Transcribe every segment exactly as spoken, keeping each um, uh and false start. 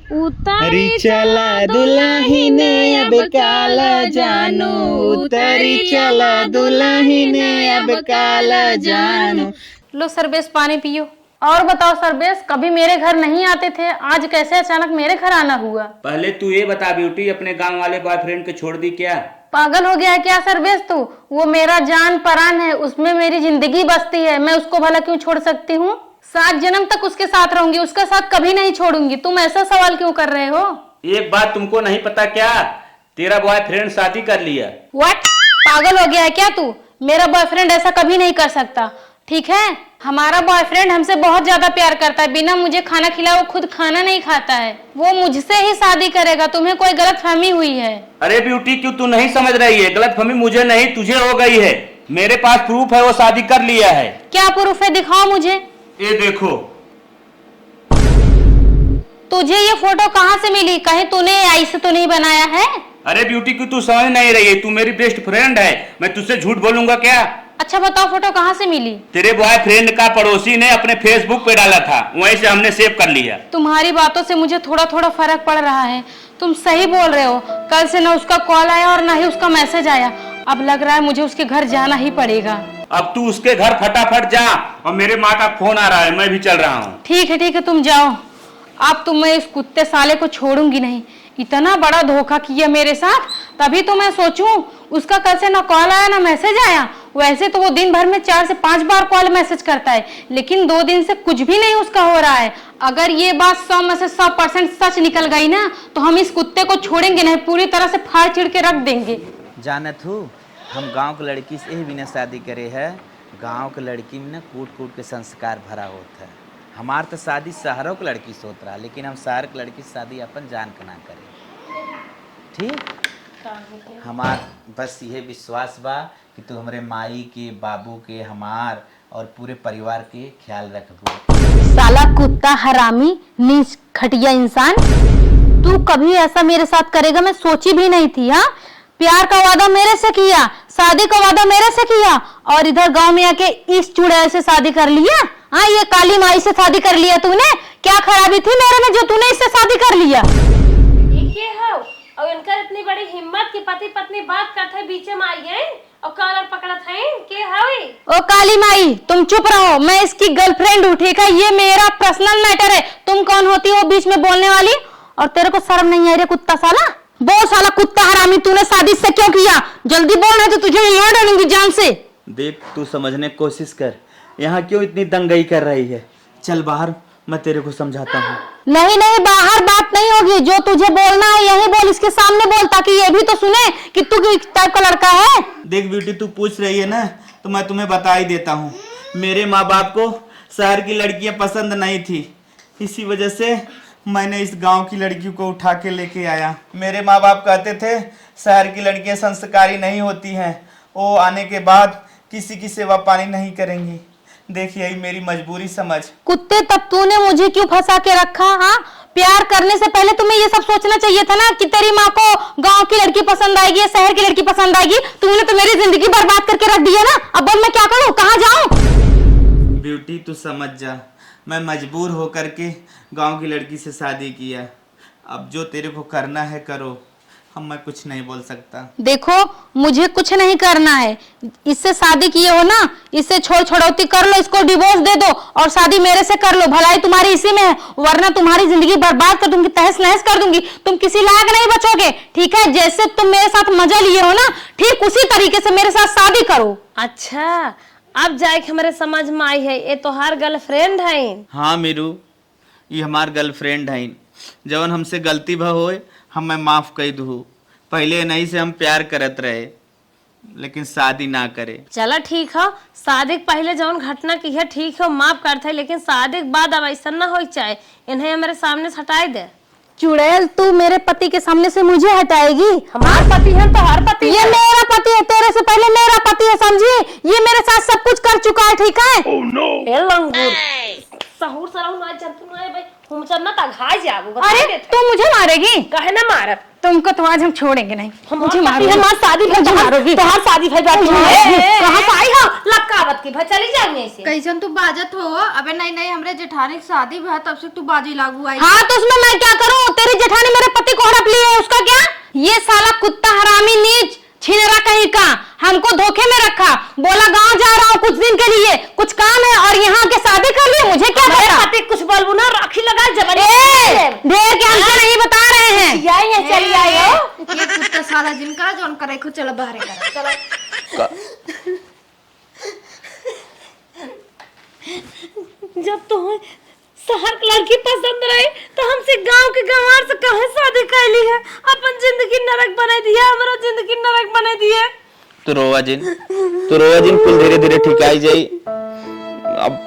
उतरी चला दुलहिन अब काला जानू, उतरी चला दुलहिन अब काला जानू। लो सर्वेश, पानी पियो। और बताओ सर्वेश, कभी मेरे घर नहीं आते थे, आज कैसे अचानक मेरे घर आना हुआ? पहले तू ये बता ब्यूटी, अपने गांव वाले बॉयफ्रेंड को छोड़ दी क्या? पागल हो गया है क्या सर्वेश तू? वो मेरा जान परान है, उसमें मेरी जिंदगी बसती है, मैं उसको भला क्यों छोड़ सकती हूँ? सात जन्म तक उसके साथ रहूंगी, उसका साथ कभी नहीं छोड़ूंगी। तुम ऐसा सवाल क्यों कर रहे हो? एक बात तुमको नहीं पता क्या, तेरा बॉयफ्रेंड शादी कर लिया। What? पागल हो गया है क्या तू? मेरा बॉयफ्रेंड ऐसा कभी नहीं कर सकता। ठीक है, हमारा बॉयफ्रेंड हमसे बहुत ज्यादा प्यार करता है, बिना मुझे खाना खिलाए वो खुद खाना नहीं खाता है। वो मुझसे ही शादी करेगा, तुम्हें कोई गलतफहमी हुई है। अरे ब्यूटी, क्यों तू नहीं समझ रही है? गलतफहमी मुझे नहीं, तुझे हो गई है। मेरे पास प्रूफ है, वो शादी कर लिया है। क्या प्रूफ है, दिखाओ मुझे। ये देखो। तुझे ये फोटो कहाँ से मिली? कहीं तूने ऐसे तो नहीं बनाया है? अरे ब्यूटी, क्यों तू समझ नहीं रही है? तू मेरी बेस्ट फ्रेंड है, मैं तुझसे झूठ बोलूंगा क्या? अच्छा बताओ, फोटो कहाँ से मिली? तेरे बॉयफ्रेंड का पड़ोसी ने अपने फेसबुक पे डाला था, वहीं से हमने सेव कर लिया। तुम्हारी बातों से मुझे थोड़ा थोड़ा फर्क पड़ रहा है, तुम सही बोल रहे हो। कल से ना उसका कॉल आया और ना ही उसका मैसेज आया। अब लग रहा है मुझे उसके घर जाना ही पड़ेगा। अब तू उसके घर फटाफट जा, और मेरे माँ का फोन आ रहा है, मैं भी चल रहा हूँ। ठीक है, ठीक है, तुम जाओ। अब तो मैं इस कुत्ते साले को छोड़ूंगी नहीं, इतना बड़ा धोखा किया मेरे साथ। तभी तो मैं सोचूं, उसका कल से ना कॉल आया ना मैसेज आया। वैसे तो वो दिन भर में चार से पांच बार कॉल मैसेज करता है, लेकिन दो दिन से कुछ भी नहीं उसका हो रहा है। अगर ये बात सौ में से सौ परसेंट सच निकल गई ना, तो हम इस कुत्ते को छोड़ेंगे नहीं, पूरी तरह से फाड़ चीर के रख देंगे। जानत हूँ, हम गाँव के लड़की से यही बिना शादी करे है। गाँव के लड़की में ना कूट कूट के संस्कार भरा होत है। हमार तो शादी शहरों के लड़की से होत रहा, लेकिन हम शहर के लड़की से शादी अपन जान के ना करे। ठीक? हमार बस यह विश्वास बा कि तू हमरे माई के, बाबू के, हमार और पूरे परिवार के ख्याल रखबू। साला कुत्ता हरामी, नीच घटिया इंसान, तू कभी ऐसा मेरे साथ करेगा, मैं सोची भी नहीं थी। हाँ, प्यार का वादा मेरे से किया, शादी का वादा मेरे से किया, और इधर गांव में आके इस चुड़ैल से शादी कर लिया। हाँ, ये काली माई से शादी कर लिया तूने। क्या खराबी थी मेरे में जो तूने इससे शादी कर लिया? ये के हो? और इनकर इतनी बड़ी हिम्मत कि पति पत्नी बात करत है, बीचे में आई गए और कॉलर पकड़त है। के हवे? ओ काली माई, तुम चुप रहो, मैं इसकी गर्लफ्रेंड हूँ, ठीक है? ये मेरा पर्सनल मैटर है, तुम कौन होती हो बीच में बोलने वाली? और तेरे को शर्म नहीं आई रे कुत्ता साला? बोल साला कुत्ता हरामी, तूने शादी इससे क्यों किया? जल्दी बोल, नहीं तो तुझे मैं मार डालूंगी जान से। देख, तू समझने की कोशिश कर, यहाँ क्यों इतनी दंगई कर रही है? चल बाहर, मैं तेरे को समझाता हूँ। नहीं, नहीं, बाहर बात नहीं होगी, जो तुझे बोलना है यहीं बोल, इसके सामने बोल, ताकि ये भी तो सुने कि तू किस टाइप का लड़का है। देख ब्यूटी, तू पूछ रही है ना, तो मैं तुम्हें बता ही देता हूँ। मेरे माँ बाप को शहर की लड़कियाँ पसंद नहीं थी, इसी वजह से मैंने इस गांव की लड़की को उठा के लेके आया। मेरे माँ बाप कहते थे, शहर की लड़कियाँ संस्कारी नहीं होती हैं, वो आने के बाद किसी की सेवा पानी नहीं करेंगी। देख, यही मेरी मजबूरी समझ। कुत्ते, तब तूने मुझे क्यों फंसा के रखा, हाँ? प्यार करने से पहले तुम्हें ये सब सोचना चाहिए था ना कि तेरी माँ को गांव की लड़की पसंद आएगी या शहर की लड़की पसंद आएगी। तूने तो मेरी जिंदगी बर्बाद करके रख दी है ना। अब बोल, मैं क्या करूँ, कहाँ जाऊँ? ब्यूटी, तू समझ जा, मैं मजबूर होकर के गांव की लड़की से शादी किया। अब जो तेरे को करना है करो, हम, मैं कुछ नहीं बोल सकता। देखो, मुझे कुछ नहीं करना है। इससे शादी किए हो ना, इससे छोड़ छुड़ौती कर लो, इसको डिवोर्स दे दो और शादी मेरे से कर लो। भलाई तुम्हारी इसी में है, वरना तुम्हारी जिंदगी बर्बाद कर दूंगी, तहस नहस कर दूंगी। तुम किसी लायक नहीं बचोगे, ठीक है? जैसे तुम मेरे साथ मजा लिए हो ना, ठीक उसी तरीके से मेरे साथ शादी करो। अच्छा, अब जाए के हमरे समझ में आई है, ये तोहार गर्लफ्रेंड है? हाँ मीरू, ई हमार गर्लफ्रेंड हईन। जवन हमसे गलती भ होए, हमें माफ कई दुहु। पहिले इन्हीं से हम प्यार करत रहे, लेकिन शादी ना करे। चला ठीक हो, शादी के पहिले जवन घटना की है ठीक हो, माफ करत है, लेकिन शादी के बाद अब ऐसा ना होई चाहे। इन्हें हमरे सामने से हटाई दे। चुड़ैल, तू मेरे पति के सामने से मुझे हटाएगी? हमार पति है तो हर पति ये है। मेरा पति है, तेरे से पहले मेरा पति है, समझी? ये मेरे साथ सब कुछ कर चुका है, ठीक है? ए लंगूर, सहूर सरहू ना जब तू ना भाई, हम सब ना तघा जाबो, बता अरे, देते। तू मुझे मारेगी? काहे ना मारब? तुमको तो आज हम छोड़ेंगे नहीं। हमार मुझे पति मारोगी। हमार शादी मुझे भर मारोगी। तोहार शादी भर बात मुझे मारोगी। ए, ए, कहाँ से आई हो? लपकावत की भर चली जाऊँ ऐसे। कैसन तू बाजत हो? अबे नहीं, नहीं, हमरे जेठानी के शादी भा, तब से तू बाजी लागू आई। हाँ, तो उसमें मैं क्या करूँ? लिए उसका क्या? ये साला कुत्ता हरामी नीच छिनरा कहीं का, हमको धोखे में रखा, बोला गांव जा रहा हूँ कुछ दिन के लिए, कुछ काम है, और यहाँ आके शादी कर लिए, मुझे क्या पता? पति कुछ बोलबू ना, राखी लगा जबरदस्ती ए, से। ढेर के हमसे नहीं बता रहे हैं। यही है, चली आई हो। ये कुत्ता साला जिनका, जौन करे खुद, चलो बाहर करो, चलो। का- जब तुम्हें शहर के लड़की पसंद रहे, तो हमसे गांव के गंवार से काहे शादी कैली है? अपन जिंदगी नरक बनाई दिया, हमरा जिंदगी नरक बनाई दिया। तू रोवा जिन, तू रोवा जिन, कुल धीरे धीरे ठीक आई जाई। अब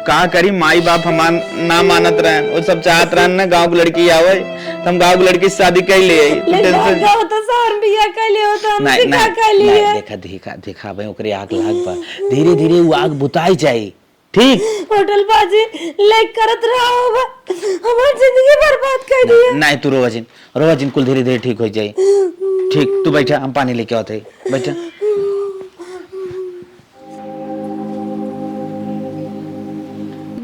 का करी, माई बाप हमार ना मानत रहन, वो सब चाहत रहन ना गांव के लड़की आवे, तो हम गांव के लड़की से शादी कर ले आई। तू लेकिन tension गांव तो शहर में बियाह कर ले हो, तो हमसे नहीं, का नहीं, कर ली नहीं, है? देखा, देखा, देखा भाई, ओकरे आग लाग बा, धीरे धीरे वो आग बुताई जाई। ठीक। होटल बाजी लेक करत रहा होगा, हमार जिंदगी बर्बाद कर ना, दिया। नहीं, तू रोवा जिन, रोवा जिन, कुल धीरे धीरे ठीक हो जाई। ठीक, तू बैठा, हम पानी लेके आते हैं, बैठा।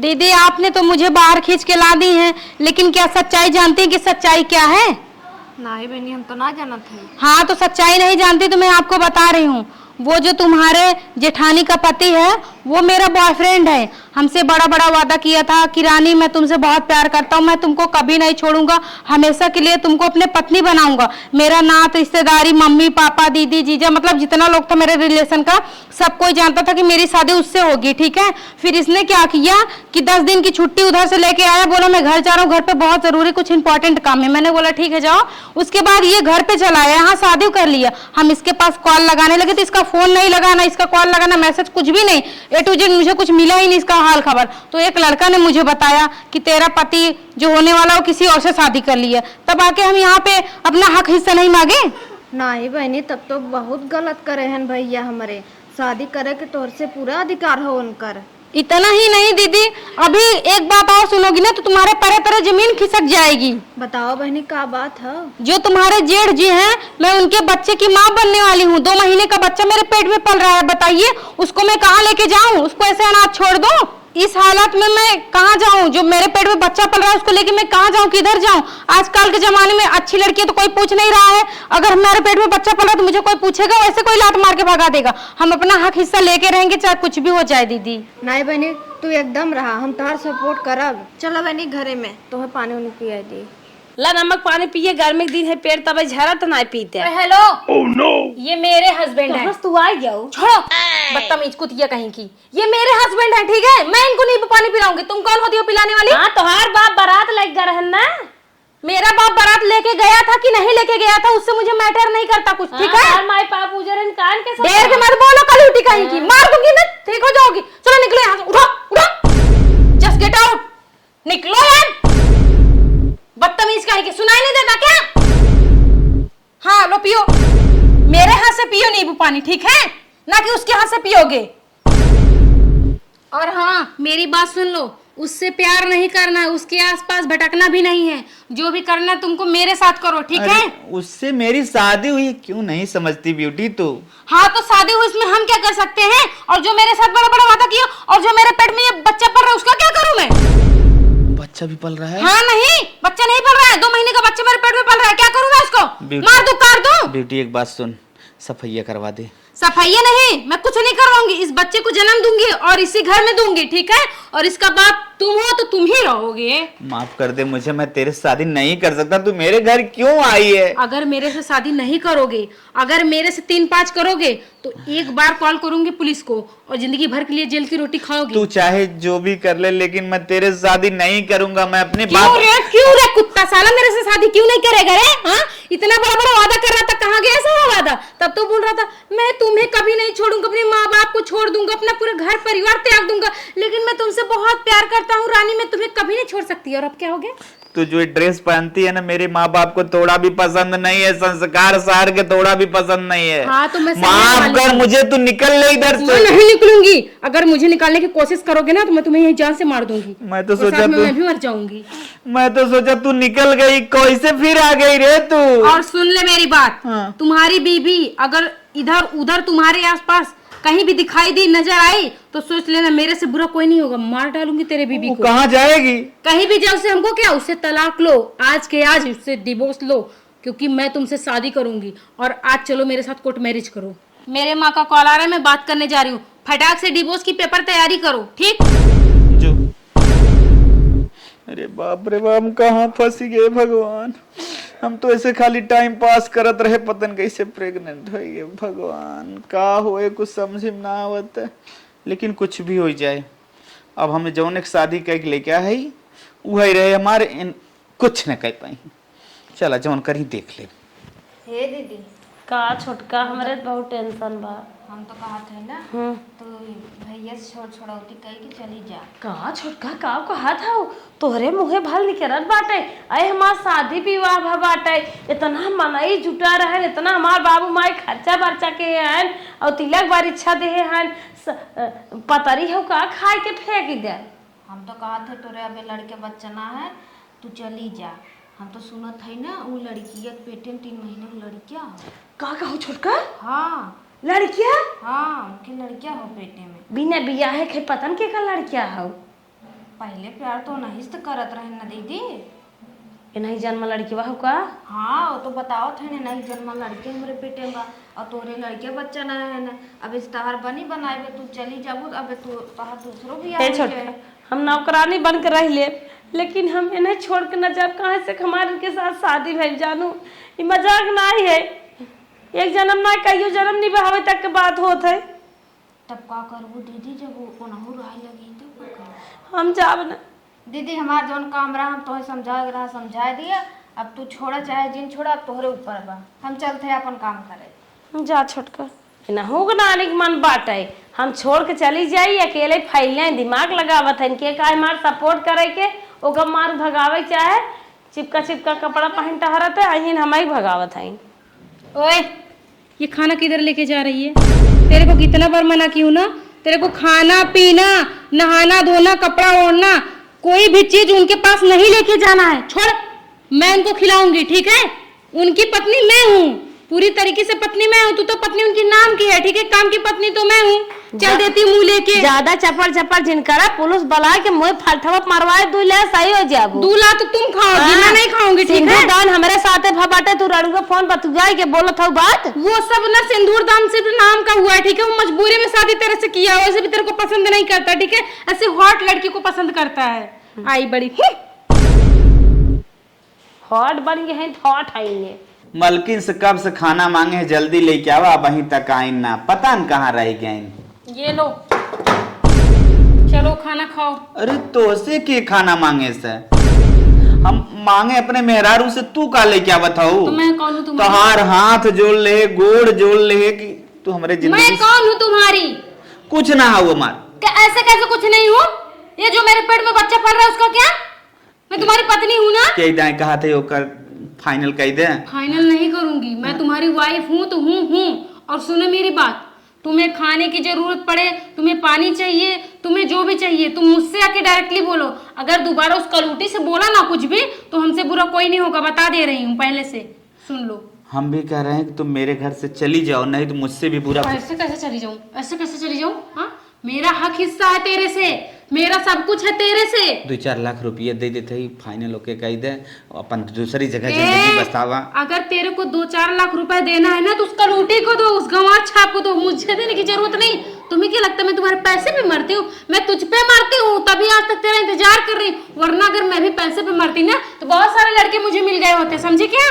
दीदी, आपने तो मुझे बाहर खींच के ला दी हैं, लेकिन क्या सच्चाई जानती हैं कि सच्चाई क्या है? नहीं बहनी, हम तो ना जानत है। हाँ, तो सच्चाई नहीं जानती तो मैं आपको बता रही हूँ। वो जो तुम्हारे जेठानी का पति है, वो मेरा बॉयफ्रेंड है। हमसे बड़ा बड़ा वादा किया था कि रानी, मैं तुमसे बहुत प्यार करता हूँ, मैं तुमको कभी नहीं छोड़ूंगा, हमेशा के लिए तुमको अपने पत्नी बनाऊंगा। मेरा नात रिश्तेदारी, मम्मी पापा, दीदी जीजा, मतलब जितना लोग था मेरे रिलेशन का, सब कोई जानता था कि मेरी शादी उससे होगी, ठीक है। फिर इसने क्या किया कि दस दिन की छुट्टी उधर से लेके आया, बोला मैं घर जा रहा हूँ, घर पे बहुत जरूरी कुछ इंपॉर्टेंट काम है। मैंने बोला ठीक है जाओ। उसके बाद ये घर पे चला आया, यहाँ शादी कर लिया। हम इसके पास कॉल लगाने लगे तो इसका फोन नहीं लगा, ना इसका कॉल लगा, ना मैसेज, कुछ भी नहीं। ए टू जेड मुझे कुछ मिला ही नहीं इसका हाल खबर। तो एक लड़का ने मुझे बताया कि तेरा पति जो होने वाला वो किसी और से शादी कर लिया, तब आके हम यहाँ पे अपना हक हिस्सा नहीं मांगे। नहीं बहनी, तब तो बहुत गलत करे हैं भैया हमरे। शादी करे के तोर से पूरा अधिकार हो उनकर। इतना ही नहीं दीदी, अभी एक बात और सुनोगी ना तो तुम्हारे परे परे जमीन खिसक जाएगी। बताओ बहनी, का बात है? जो तुम्हारे जेठ जी हैं, मैं उनके बच्चे की माँ बनने वाली हूँ। दो महीने का बच्चा मेरे पेट में पल रहा है, बताइए उसको मैं कहाँ लेके जाऊँ? उसको ऐसे अनाथ छोड़ दूँ? इस हालत में मैं कहाँ जाऊँ? जो मेरे पेट में बच्चा पल रहा है उसको लेके मैं कहाँ जाऊँ, किधर जाऊँ? आजकल के जमाने में अच्छी लड़की तो कोई पूछ नहीं रहा है। अगर हमारे पेट में बच्चा पल रहा है तो मुझे कोई पूछेगा? वैसे कोई लात मार के भगा देगा। हम अपना हक हिस्सा लेके रहेंगे, चाहे कुछ भी हो जाए दीदी। नहीं बहनी, तू एकदम रहा, हम तोहार सपोर्ट करब। चलो बहनी घरे में, तोहे पानी उनी पिया दी। ला नमक पानी पिए, गर्मी के दिन है, पेट तबे झरत ना पीते। हेलो। ये मेरे हस्बैंड है। कहाँ से तू आ गया हो? छोड़ो, बदतमीज कुतिया कहीं की। ये मेरे हस्बैंड है, ठीक है, मैं इनको नींबू पानी पिलाऊंगी। तुम कौन होती हो पिलाने वाली? हाँ, तोहार बाप बारात लेके गए रहन ना। मेरा बाप बारात लेके गया था कि नहीं लेके गया था, उससे मुझे मैटर नहीं करता कुछ, ठीक है? हाँ, माई बाप उजरन कान के सब ढेर के मत बोलो, कलूटी कहीं की, हाँ। मार दूंगी मैं, ठीक हो जाओगी। चलो निकलो यहाँ से, उठो, उठो, just get out, निकलो यार। बदतमीज कहीं की, सुनाई नहीं देता क्या? हाँ, लो पियो, मेरे हाथ से पियो नींबू पानी, ठीक है, ना कि उसके हाथ से पियोगे। और हाँ, मेरी बात सुन लो, उससे प्यार नहीं करना है, उसके आसपास भटकना भी नहीं है। जो भी करना है तुमको मेरे साथ करो, ठीक है? उससे मेरी शादी हुई, क्यों नहीं समझती ब्यूटी तू? हाँ, तो शादी हुई, इसमें हम क्या कर सकते हैं? और जो मेरे साथ बड़ा बड़ा वादा किया और जो मेरे पेट में ये बच्चा पल रहा है, उसका क्या करूँ मैं? बच्चा भी पल रहा है? हाँ, नहीं, बच्चा नहीं पल रहा है, दो महीने का बच्चा मेरे पेट में पल रहा है, क्या करूँ मैं उसको? ब्यूटी, मार दूँ, काट दूँ? ब्यूटी, एक बात सुन, सफैया करवा दे। सफैया नहीं, मैं कुछ नहीं करवाऊंगी, इस बच्चे को जन्म दूंगी और इसी घर में दूंगी, ठीक है? और इसका बाप तुम हो तो तुम ही रहोगे। माफ कर दे मुझे, मैं तेरे से शादी नहीं कर सकता, तू मेरे घर क्यों आई है? अगर मेरे से शादी नहीं करोगे, अगर मेरे से तीन पाँच करोगे, तो एक बार कॉल करूंगी पुलिस को और जिंदगी भर के लिए जेल की रोटी खाओगे। तू चाहे जो भी कर ले, लेकिन मैं तेरे से शादी नहीं करूंगा। मैं अपने क्यों बाप रे, क्यों रे कुत्ता साला, मेरे से शादी क्यों नहीं करेगा रे? हाँ, इतना बड़ा बड़ा वादा कर रहा था, कहाँ गया सारा वादा? तब तो बोल रहा था, मैं तुम्हें कभी नहीं छोड़ूंगा, अपने माँ बाप को छोड़ दूंगा, अपना पूरा घर परिवार त्याग दूंगा, लेकिन मैं तुमसे बहुत प्यार करता हूँ रानी, मैं तुम्हें कभी नहीं छोड़ सकती। और अब क्या हो गया? तू जो ये ड्रेस पहनती है ना, मेरे माँ बाप को थोड़ा भी पसंद नहीं है, संस्कार शहर के थोड़ा भी पसंद नहीं है। हाँ, तो मैं सही माफ वाली कर हूँ। मुझे, तू निकल ले इधर से। मैं नहीं निकलूंगी। अगर मुझे निकालने की कोशिश करोगे ना, तो मैं तुम्हें यहीं जान से मार दूंगी। मैं तो और सोचा साथ में तू मैं भी मर जाऊंगी। मैं तो सोचा तू निकल गई, कैसे फिर आ गई रे तू? और सुन ले मेरी बात, हाँ। तुम्हारी बीबी अगर इधर उधर तुम्हारे आसपास कहीं भी दिखाई दी, नजर आई, तो सोच लेना मेरे से बुरा कोई नहीं होगा, मार डालूंगी तेरे बीबी वो को। कहाँ जाएगी? कहीं भी जाओ, उससे हमको क्या, उससे तलाक लो, आज के आज उससे डिवोर्स लो, क्योंकि मैं तुमसे शादी करूंगी। और आज चलो मेरे साथ कोर्ट मैरिज करो। मेरे माँ का कॉल आ रहा है, मैं बात करने जा रही हूँ। फटाक से डिवोर्स की पेपर तैयारी करो, ठीक? जो, अरे बाप रे बाप, हम कहाँ फंसी गए भगवान। हम तो ऐसे खाली टाइम पास करत रहे, पता न कैसे प्रेग्नेंट होइ गए। भगवान, का होए, कुछ समझ में ना आवत है। लेकिन कुछ भी होइ जाए, अब हमें जौन एक शादी कइ के लेके आए है, उहइ रहे हमारे, इन कुछ न कइ पाई। चला, जौन करी देख ले। हे दीदी। का छोटका, हमरे त बहुत टेंशन बा। हम तो कहत है ना, हम्म। तो भैया से छोड़ छोड़ौती कह के चली जा। का छोटका, का कहत हऊ? तोहरे मुँहे भल निकरत बाटे। अरे हमार शादी विवाह भ बाटे, इतना मनई जुटा रहन, इतना हमार बाबू माई खर्चा बर्चा के हन, और तिलक बार इच्छा देहे हन, स-, अ, पतरी हऊ का खाए के फेंक दे। हम तो कहत है तोरे अबे लड़के बच्चा ना है, तू चली जा। हम तो सुनत है ना उ लड़किया के पेटे में तीन महीने के लड़किया हो। का कहू छोटका? हाँ। लड़किया? हाँ, उनके लड़किया हो पेटे में। बिना बियाहे के पता न के का लड़किया हो। पहले प्यार तो नहीं से करत रहे ना दीदी। ये नहीं जन्म लड़किया हो का? हाँ, वो तो बतावत है ना, नहीं जन्म लड़के हमरे पेटे में बा, और तोरे लड़के बच्चा ना है ना। अब इस तहार बनी बनाए, तू चली जाबू, अब तू तहार दूसरो भी ए आ छोटका, जाए। हम नौकरानी बन के रह लेब, लेकिन हम इन्हें छोड़ के न जाब। काहे से कि हमार इनके साथ शादी भइल जानू, ई मजाक नाहीं है। एक जन्म ना, कइयो जन्म निभावे तक के बात होत है। तब का करबू दीदी, जब वो ओनहु रहे लगी तब का करबू? हम जाब न। दीदी, हमार जौन काम रहा, हम तोहे समझाए के रहा, समझाए दिया। अब तू छोड़ा चाहे जिन छोड़ा, अब तोहरे ऊपर बा। हम चलत है अपन काम करे। जा छोटका। इनहू के नानी के मन बाटे, हम छोड़ के चली जाई, अकेले फैले दिमाग लगावत है, इनके का हमार सपोर्ट करे के, ओकर मार भगावे के चाहे, चिपका चिपका कपड़ा पहन टहरत है, अहिन हम ही भगावत है। ओए, ये खाना किधर लेके जा रही है? तेरे को कितना बार मना की हूँ ना, तेरे को खाना पीना, नहाना धोना, कपड़ा ओढ़ना, कोई भी चीज उनके पास नहीं लेके जाना है। छोड़, मैं उनको खिलाऊंगी, ठीक है? उनकी पत्नी मैं हूँ, पूरी तरीके से पत्नी मैं हूँ। तू तो पत्नी उनकी नाम की है, ठीक है? काम की पत्नी तो मैं हूँ। चल जा-, देती मुँह लेके। ज्यादा चपर चपर जिन करा, पुलिस बुला के मुँह फलठवा मरवाए, दू लात सही हो जाबू। दू लात तो तुम खाओगी, हाँ, मैं नहीं खाऊंगी, ठीक है? सिंदूर दान हमरे साथे भ बाटे, तू रड़ुआ फोन बतुआई के बोलत हऊ बात। वो सब ना सिंदूर दान सिर्फ नाम का हुआ है, ठीक है? वो मजबूरी में शादी तेरे से किया, वैसे भी तेरे को पसंद नहीं करता, ठीक है? ऐसे हॉट लड़की को पसंद करता है। आई बड़ी। हॉट बन गए हैं, हॉट है ये। मलकिन से कब से खाना मांगे हैं, जल्दी लेके आवा, अबहीं तक आइन ना, पता न कहाँ रह गइन। ये लो, चलो खाना खाओ। अरे तोसे के खाना मांगे से? हम मांगे अपने मेहरारू से, तू का लेके आवत हऊ? तो मैं कौन हूँ तुम्हारी? तोहार हाथ जोड़ ले, गोड़ जोड़ ले कि तू हमरे जिंदगी मैं से कौन हूँ तुम्हारी? कुछ ना हऊ हमार। कै-, ऐसे कैसे कुछ नहीं हूँ? ये जो मेरे पेट में बच्चा पल रहा है उसका क्या? मैं तुम्हारी पत्नी हूँ ना? के दाएं कहा थे ओकर फाइनल कह दे। फाइनल नहीं करूंगी, मैं तुम्हारी वाइफ हूँ तो हूँ, हूँ। और सुनो मेरी बात, तुम्हें खाने की जरूरत पड़े, तुम्हें पानी चाहिए, तुम्हें जो भी चाहिए, तुम मुझसे आके डायरेक्टली बोलो। अगर दोबारा उस कलूटी से बोला ना कुछ भी, तो हमसे बुरा कोई नहीं होगा, बता दे रही हूँ पहले से। सुन लो। हम भी कह रहे हैं कि तुम मेरे घर से चली जाओ, नहीं तो मुझसे भी बुरा। ऐसे कैसे चली जाऊं? ऐसे कैसे चली जाऊं? हाँ, मेरा हक हिस्सा है तेरे से, मेरा सब कुछ है तेरे से। दो चार लाख रुपये दे देते ही फाइनल ओके कह दे, अपन दूसरी जगह ए, जिंदगी बसावा। अगर तेरे को दो चार लाख रुपए देना है ना, तो उस कलूटी को दो, उस गंवार छाप को दो, मुझे देने की जरूरत नहीं। तुम्हें क्या लगता है मैं तुम्हारे पैसे पे मरती हूँ? मैं तुझ पे मरती हूँ, तभी आज तक तेरा इंतजार कर रही हूँ, वरना अगर मैं भी पैसे पे मरती ना, तो बहुत सारे लड़के मुझे मिल गए होते, समझे क्या?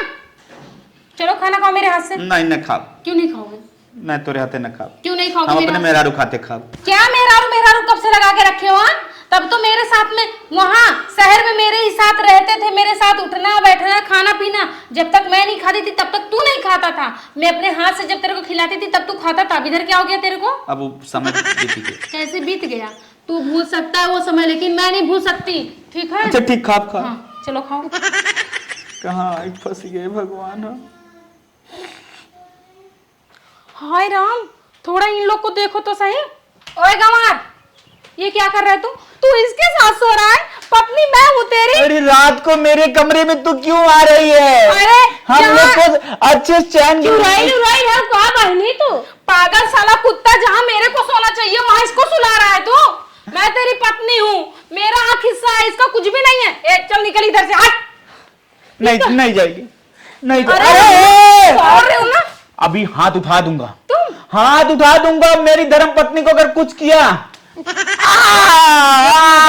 चलो खाना खाओ मेरे हाथ से। नहीं, नहीं खाब। क्यों नहीं खाओगे? नहीं, तोरे हाथे ना खाब। क्यों नहीं खाओगे हम मेरे अपने हाथ से? मेहरारू खाते खाब। क्या मेहरारू, मेहरारू कब से लगा के रखे हो, हाँ? तब तो मेरे साथ में वहाँ शहर में मेरे ही साथ रहते थे, मेरे साथ उठना, बैठना, खाना, पीना। जब तक मैं नहीं खाती थी, तब तक तू नहीं खाता था। मैं अपने हाथ से जब तेरे को खिलाती थी, तब तू खाता था। अब इधर क्या हो गया तेरे को? अब वो समय बीत गया। कैसे बीत गया? तू भूल सकता है वो समय, लेकिन मैं नहीं भूल सकती, ठीक है? अच्छा, ठीक, खाब, खाब। हाँ, चलो खाओ। कहाँ आई फंस गए भगवान हम। हाय राम, थोड़ा इन लोग को देखो तो सही। ओए गंवार, ये क्या कर रहा है तू? तू इसके साथ सो रहा है? पत्नी मैं हूँ तेरी। अरे, रात को मेरे कमरे में तू क्यों आ रही है? अरे, हम लोग को अच्छे से चैन की चुराई लुराई है का बहनी तू? पागल साला कुत्ता, जहाँ मेरे को सोना चाहिए वहाँ इसको सुला रहा है तू। मैं तेरी पत्नी हूँ, मेरा हक हिस्सा है, इसका कुछ भी नहीं है। ए, चल निकल इधर से, हट। नहीं, निकल। नहीं जाएगी। नहीं तो, अरे, अरे, अरे, अरे, अरे, अरे, अभी हाथ उठा दूंगा। तुम? हाथ उठा दूंगा, मेरी धर्म पत्नी को अगर कुछ किया। मुझे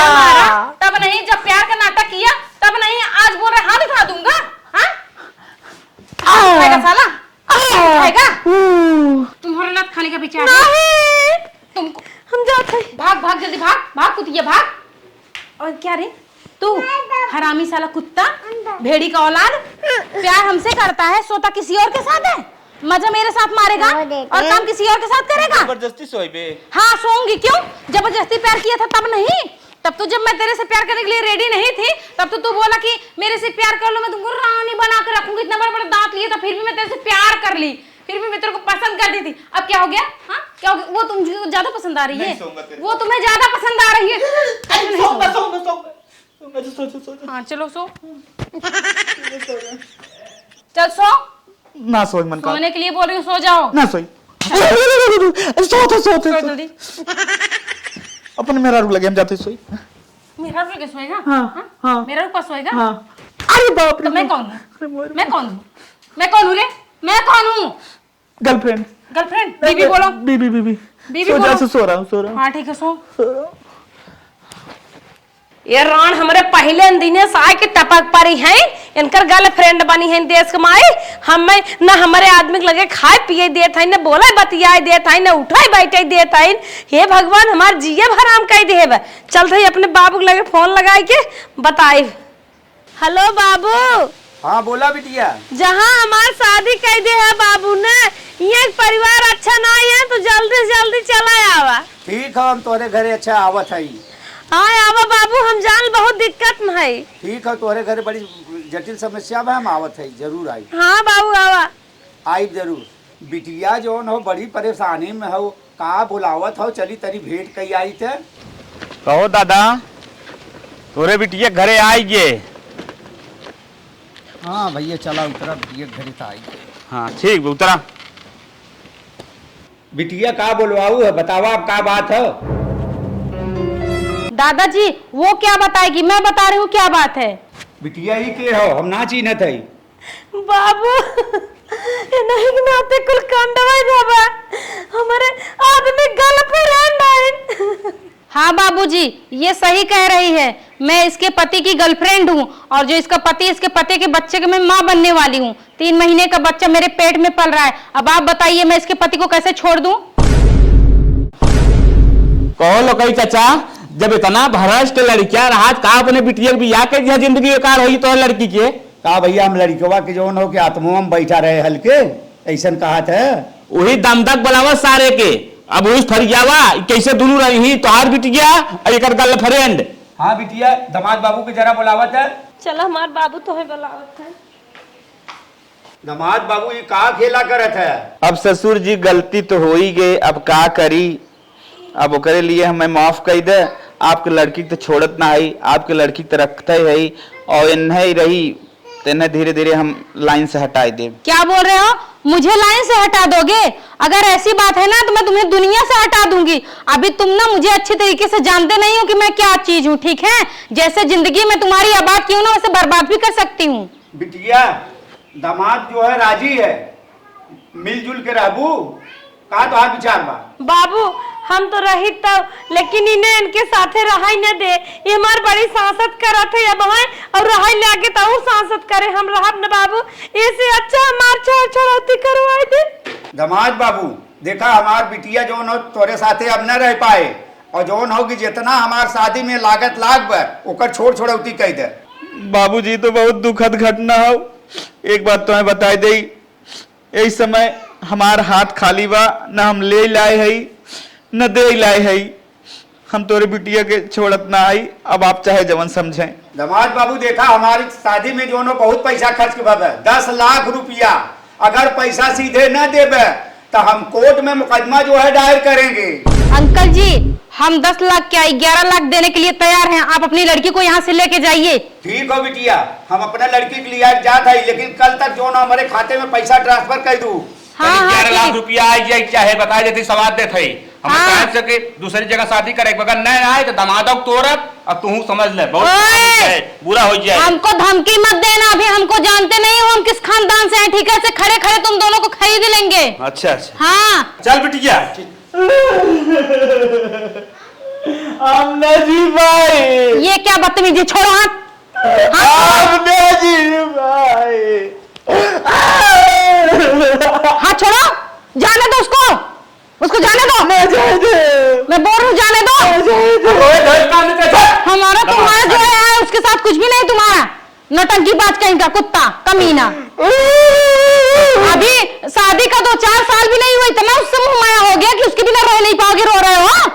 मारा, तब नहीं, जब प्यार का नाटक किया, तब नहीं, आज बोल रहे हाथ उठा दूंगा। हाँ? आ! उठाएगा साला? आ! उठाएगा? ऊ! तुम्हारे लात खाने का विचार है? नहीं। तुमको हम जाते हैं। भाग, भाग, जल्दी भाग, भाग कुतिया, भाग। और क्या रे तू, हरामी साला कुत्ता, भेड़ी का औलाद, प्यार हमसे करता है, सोता किसी और के साथ है, मजा मेरे साथ मारेगा और काम किसी और के साथ करेगा। जबरदस्ती सोइबे? हाँ, सोऊंगी। क्यों? जबरदस्ती प्यार किया था तब नहीं? तब तो जब मैं तेरे से प्यार करने के लिए रेडी नहीं थी, तब तो तू बोला कि मेरे से प्यार कर लो, मैं तुमको रानी बना के रखूंगी। इतना बड़ा बड़ा दांत लिए था, फिर भी मैं तेरे से प्यार कर ली, फिर भी मैं तेरे को पसंद करती थी। अब क्या हो गया? हाँ, क्या हो गया? वो तुमको ज्यादा पसंद आ रही है? वो तुम्हें ज्यादा पसंद आ रही है? अरे, सोऊंगा, सोऊंगा, सोऊंगा। सोऊंगा, सो, सो, सो, सो। हाँ, चलो, सो। चल, सो। ना सोई मन का। सोने के लिए बोल रही हूँ, सो जाओ। ना सोई। सो तो, सो तो, सो सो। जल्दी। अपने मेहरारू लगे हम जाते सोई। मेहरारू लगे सोएगा? हाँ, हाँ? हाँ। मेहरारू पास सोएगा? हाँ। अरे बाप रे। तो मैं कौन हूँ? अरे मोर मैं कौन हूँ? मैं कौन हूँ रे? मैं कौन हूँ? गर्लफ्रेंड। गर्लफ्रेंड? बीबी बोलो। बीबी, बीबी। बीबी सो जा, बोलो। सो, सो रहा हूँ, सो रहा हूँ। हाँ, ठीक है, सो। सो रहा हूँ। ये राण हमरे पहिले दिने से आए के टपक परी हैं, इनकर गर्लफ्रेंड बनी हैं देश के माई। हमें न हमरे आदमी के लगे खाए पिए देत हैं, न बोले बतियाए देत हैं, न उठाए बैठे देत हैं। हे भगवान, हमार जिए हराम कइ देहे बा। चलत हई अपने बाबू के लगे फोन लगाई के बताई। हेलो बाबू। हाँ, बोला बिटिया। जहाँ हमार शादी कइ दे है बाबू ने, यहाँ के परिवार अच्छा नाहीं है, तो जल्दी से जल्दी चला आवा। ठीक है, हम तोहरे घरे अच्छा आवत हई। हाँ, आवा बाबू, हम जान बहुत दिक्कत में हई। ठीक है, तोहरे घरे बड़ी जटिल समस्या में, हम आवत हई, जरूर आई। हाँ बाबू, आवा। आइब जरूर। बिटिया जौन हो बड़ी परेशानी में हो, का बुलावत हो, चली तनी भेंट कई आई ते। कहो दादा, तोरे बिटिया घरे आई गे। हाँ भैया, चला उतरा, बिटिया घरे त आई गे। हाँ ठीक बा, उतरा। बिटिया का बुलवाऊ है, बतावा अब का बात है? दादाजी, वो क्या बताएगी, मैं बता रही हूँ क्या बात है। बिटिया ई के हो, हम ना चीन्हत हई। बाबू, इन्हीं के नाते कुल कांडवा ही बा। हमरे आदमी गर्लफ्रेंड आइन। हाँ बाबूजी, ये सही कह रही है। मैं इसके पति की गर्लफ्रेंड हूँ और जो इसका पति, इसके पति के बच्चे के मैं माँ बनने वाली हूँ। तीन महीने का बच्चा मेरे पेट में पल रहा है। अब आप बताइए, मैं इसके पति को कैसे छोड़ दूँ? कहो लोकई चाचा, जब इतना भ्रष्ट लड़किया रहा, का अपने बिटिया के बियाह कइ दिया, जिंदगी बेकार होई तो लड़की के? का भैया, हम लड़कवा के जौन हो के आत्मवा में बैठा रहे हल्के, अइसन कहत है। वही दमदक बुलावा सारे के, अब उस फरियावा, कैसे दुनू रही, तोहार बिटिया और एकर गर्लफ्रेंड। हाँ बिटिया, दामाद बाबू के जरा बुलावत है। चला, हमार बाबू तोहे बुलावत है। दामाद बाबू, ई का खेला करत है? अब ससुर जी, गलती तो हो ही गए, अब का करी? अब ओकरे लिए हमें माफ कई दे। आपके लड़की के तो छोड़त ना हई, आपके लड़की के तो रखते ही हई, और इन्हें ही रही, तो इन्हें धीरे धीरे हम लाइन से हटाई देब। क्या बोल रहे हो? मुझे लाइन से हटा दोगे? अगर ऐसी बात है ना, तो मैं तुम्हें दुनिया से हटा दूंगी। अभी तुम ना मुझे अच्छे तरीके से जानते नहीं हो कि मैं क्या चीज हूँ, ठीक है? जैसे जिंदगी में तुम्हारी आबाद की हूँ ना, वैसे बर्बाद भी कर सकती हूँ। बिटिया, दामाद जो है राजी है, मिलजुल के रहबू, का तोहार विचार बा? बाबू, हम तो रही तब, लेकिन इन्हें इनके साथे रहाई न दे। ये हमार बड़ी सांसत करत है अब हैं, और रहाई ले आगे तो और सांसत करे, हम रहब न बाबू। इसे अच्छा हमार छोड़ छोड़ौती करवाई दे। दामाद बाबू, देखा, हमार बिटिया जौन हो तोरे साथे अब न रह पाए, और जौन हो कि जितना हमार शादी में लागत लाग बा, ओकर छोड़ छोड़ौती कह दे। बाबूजी, तो बहुत दुखद घटना हो। एक बात तुम्हें बताई दे, यही समय हमार हाथ खाली बा, न हम ले लाए हई, न दे लाए हई। हम तोरे बिटिया के छोड़त ना आई, अब आप चाहे जवन समझें। दामाद बाबू, देखा, हमारी शादी में जौन हो बहुत पैसा खर्च के बा, दस लाख रुपया। अगर पैसा सीधे न देबे, तो हम कोर्ट में मुकदमा जो है दायर करेंगे। अंकल जी, हम दस लाख क्या, ग्यारह लाख देने के लिए तैयार हैं। आप अपनी लड़की को यहाँ से लेके जाइए। ठीक हो बिटिया, हम अपना लड़की के लिए आज जात हई, लेकिन कल तक जौन हो हमारे खाते में पैसा ट्रांसफर कर दू। हाँ, हाँ, ग्यारह लाख रुपया आ जाए, चाहे बता देते, सवाल देत हई। हम हाँ। कह सके दूसरी जगह शादी करे, अगर न आए तो दामादों को तोरब। अब तू समझ ले, बहुत ओए! बुरा हो जाए, बुरा हो जाए। हमको धमकी मत देना, अभी हमको जानते नहीं हो हम किस खानदान से हैं, ठीक है? ऐसे खड़े खड़े तुम दोनों को खरीद लेंगे। अच्छा, अच्छा। हाँ। चल बिटिया। हम ना जी पाए। ये क्या बदतमीजी, छोड़ो हाथ। हाँ। हम ना जी पाए। हाथ छोड़ो, जाने दो उसको, उसको जाने दो। ना जाए दे। मैं बोल रही हूँ, जाने दो। ना जाए दे। रोए धोए काम नहीं करता। हमारा तुम्हारा जो है, उसके साथ कुछ भी नहीं तुम्हारा। नौटंकीबाज कहीं का कुत्ता, कमीना। अभी शादी का दो चार साल भी नहीं हुआ, इतना उससे मुंह माया हो गया कि उसके बिना रह नहीं पाओगे, रो रहे हो।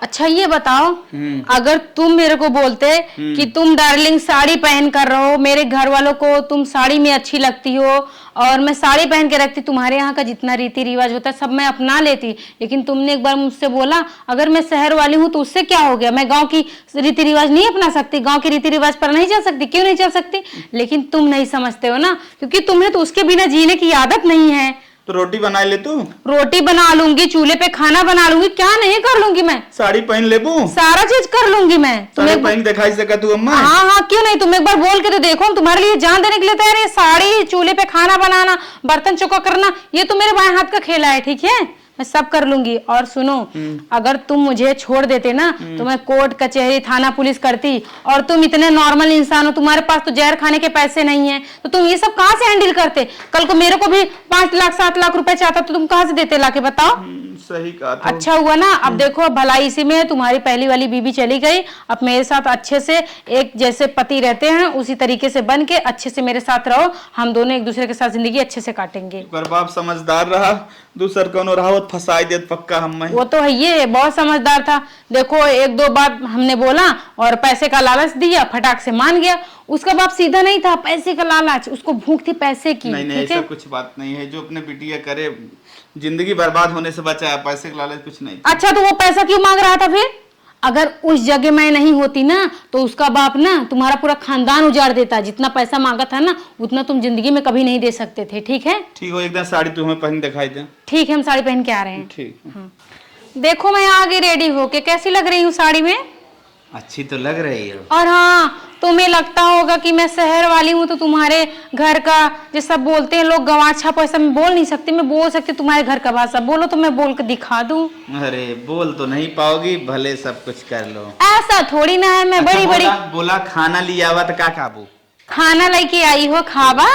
अच्छा, ये बताओ, हम्म। अगर तुम मेरे को बोलते हम्म। कि तुम डार्लिंग साड़ी पहन कर रहो, मेरे घर वालों को तुम साड़ी में अच्छी लगती हो और मैं साड़ी पहन के रखती, तुम्हारे यहाँ का जितना रीति रिवाज होता है सब मैं अपना लेती, लेकिन तुमने एक बार मुझसे बोला, अगर मैं शहर वाली हूँ तो उससे क्या हो गया? मैं गाँव की रीति रिवाज नहीं अपना सकती, गाँव के रीति रिवाज पर नहीं चल सकती? क्यों नहीं चल सकती? लेकिन तुम नहीं समझते हो ना, क्योंकि तुम्हें तो उसके बिना जीने की आदत नहीं है। तो रोटी बना ले तू। रोटी बना लूंगी, चूल्हे पे खाना बना लूंगी, क्या नहीं कर लूंगी मैं? साड़ी पहन लेबू। सारा चीज कर लूंगी मैं। साड़ी तुम्हें पहन के दिखाई सका तू अम्मा? हाँ, हाँ, क्यों नहीं? तुम एक बार बोल के तो देखो, हम तुम्हारे लिए जान देने के लिए तैयार है। साड़ी, चूल्हे पे खाना बनाना, बर्तन चौका करना, ये तो मेरे बाएं हाथ का खेला है, ठीक है? मैं सब कर लूंगी। और सुनो, हम्म। अगर तुम मुझे छोड़ देते ना, हम्म। तो मैं कोर्ट, कचहरी, थाना, पुलिस करती। और तुम इतने नॉर्मल इंसान हो, तुम्हारे पास तो जहर खाने के पैसे नहीं है, तो तुम ये सब कहाँ से हैंडल करते? कल को मेरे को भी पाँच लाख, सात लाख रुपए चाहता, तो तुम कहाँ से देते लाके, बताओ? हम्म, सही कहा तो। अच्छा हुआ ना, अब हम्म। देखो, भलाई इसी में है, तुम्हारी पहली वाली बीवी चली गई, अब मेरे साथ अच्छे से, एक जैसे पति रहते हैं, उसी तरीके से बन के अच्छे से मेरे साथ रहो, हम दोनों एक दूसरे के साथ जिंदगी अच्छे से काटेंगे। एक बार बाप समझदार रहा, दूसर कौनो रहा होत फंसाई देत पक्का हम में। वो तो है, ये बहुत समझदार था। देखो, एक दो बार हमने बोला और पैसे का लालच दिया, फटाक से मान गया। उसका बाप सीधा नहीं था, पैसे का लालच, उसको भूख थी पैसे की, नहीं, नहीं, ठीक ऐसा है? कुछ बात नहीं है। जो अपने बिटिया करे, जिंदगी बर्बाद होने से बचाया, पैसे का लालच कुछ नहीं था। अच्छा, तो वो पैसा क्यों मांग रहा था फिर? अगर उस जगह मैं नहीं होती ना, तो उसका बाप ना तुम्हारा पूरा खानदान उजाड़ देता। जितना पैसा मांगा था ना, उतना तुम जिंदगी में कभी नहीं दे सकते थे, ठीक है? ठीक हो, एक दिन साड़ी तुम्हें पहन दिखाई दे। ठीक है, हम साड़ी पहन के आ रहे हैं। ठीक है। हाँ। देखो, मैं आ गई रेडी होके, कैसी लग रही हूँ साड़ी में? अच्छी तो लग रही हो। और हाँ, तुम्हें लगता होगा कि मैं शहर वाली हूँ, तो तुम्हारे घर का, जो सब बोलते हैं लोग, गंवार छाप, ऐसा मैं बोल नहीं सकती। मैं बोल सकती हूँ तुम्हारे घर का भाषा। बोलो तो मैं बोल के दिखा दूँ। अरे, बोल तो नहीं पाओगी, भले सब कुछ कर लो। ऐसा थोड़ी ना है, मैं अच्छा, बड़ी बड़ी बोला, बोला खाना लियावा तो का खाबू? खाना लेके आई हो, खाबा।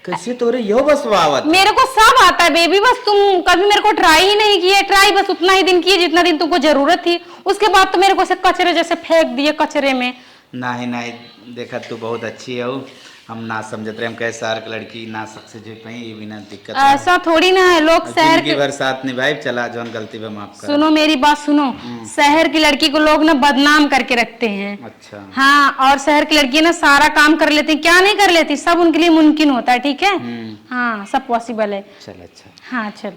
कैसे तोरे यो बस आवत? मेरे को सब आता है बेबी, बस तुम कभी मेरे को ट्राई ही नहीं किए। ट्राई बस उतना ही दिन किए जितना दिन तुमको जरूरत थी, उसके बाद तो मेरे को ऐसे कचरे जैसे फेंक दिए, कचरे में। नहीं, नहीं, देखा, तू बहुत अच्छी हो। हम ना समझत रहे, हम कहे शहर के लड़की ना सक्सेस हो पाई, ये भी ना दिक्कत है। ऐसा थोड़ी ना है, लोग शहर जिंदगी के भर साथ निभाए, चला, जौन गलती पे माफ कर। सुनो मेरी बात, सुनो, हम्म। शहर की लड़की को लोग ना बदनाम करके रखते हैं। अच्छा। हाँ, और शहर की लड़की ना सारा काम कर लेती, क्या नहीं कर लेती, सब उनके लिए मुमकिन होता है, ठीक है? हम्म। हाँ, सब पॉसिबल है। चल, अच्छा। हाँ, चल।